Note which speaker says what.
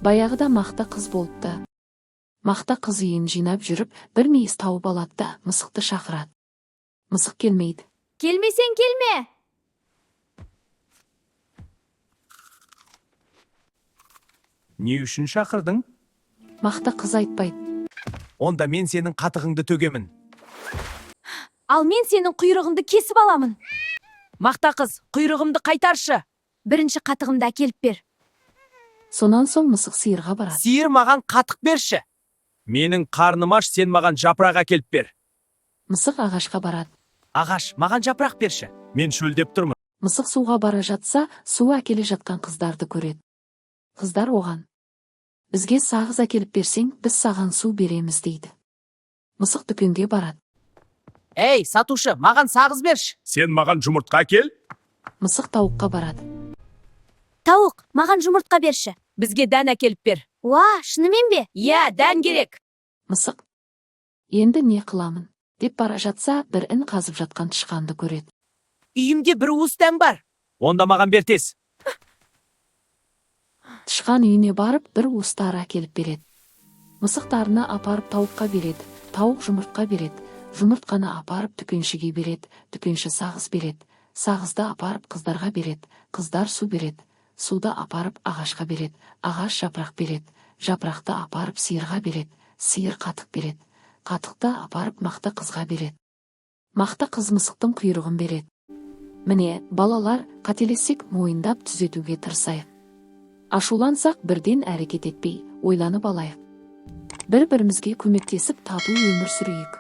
Speaker 1: Баяғыда Мақта қыз болыпты. Мақта қыз үйін жинап жүріп, бір мейіз тауып алады да, мысықты шақырады. Мысық келмейді.
Speaker 2: Келмесең, келме.
Speaker 3: Не үшін шақырдың?
Speaker 1: Мақта қыз айтпайды.
Speaker 3: Онда мен сенің қатығыңды төгемін.
Speaker 2: Ал мен сенің құйрығыңды кесіп аламын.
Speaker 4: Мақта қыз, құйрығымды қайтаршы.
Speaker 2: Бірінші қатығымды әкеліп бер.
Speaker 1: Сонан соң мысық сиырға барады.
Speaker 3: Сиыр, маған қатық берші. Менің қарным аш, сен маған жапырақ әкеліп бер.
Speaker 1: Мысық ағашқа барады.
Speaker 3: Ағаш, маған жапырақ берші. Мен шөлдеп тұрмын.
Speaker 1: Мысық суға бара жатса, су әкеле жатқан қыздарды көреді. Қыздар оған: «Бізге сағыз әкеліп берсең, біз саған су береміз», – дейді. Мысық дүкенге барады.
Speaker 4: Ей, сатушы, маған сағыз берші.
Speaker 5: Сен маған жұмыртқа әкел.
Speaker 1: Мысық тауыққа барады.
Speaker 2: Тауық, маған жұмыртқа берші.
Speaker 4: Бізге дән әкеліп бер.
Speaker 2: Уа, шынымен бе?
Speaker 4: Иә, дән керек.
Speaker 1: Мысық: «Енді не қыламын?» – деп бара жатса, бір ін қазып жатқан тышқанды көреді.
Speaker 4: Үйімде бір уыс дән бар.
Speaker 3: Онда маған бер тез.
Speaker 1: Тышқан үйіне барып, бір уыс тары әкеліп береді. Мысық тарыны апарып тауыққа береді. Тауық жұмыртқа береді. Жұмыртқаны апарып дүкеншіге береді. Дүкенші сағыз береді. Сағызды апарып қыздарға береді. Қыздар су береді. Суды апарып ағашқа береді. Ағаш жапырақ береді. Жапырақты апарып сиырға береді. Сиыр қатық береді. Қатықты апарып Мақта қызға береді. Мақта қыз мысықтың құйрығын береді. Міне, балалар, қателессек, мойындап, түзетуге тырысайық. Ашулансақ, бірден әрекет етпей, ойланып алайық. Бір бірімізге көмектесіп, тату өмір сүрейік.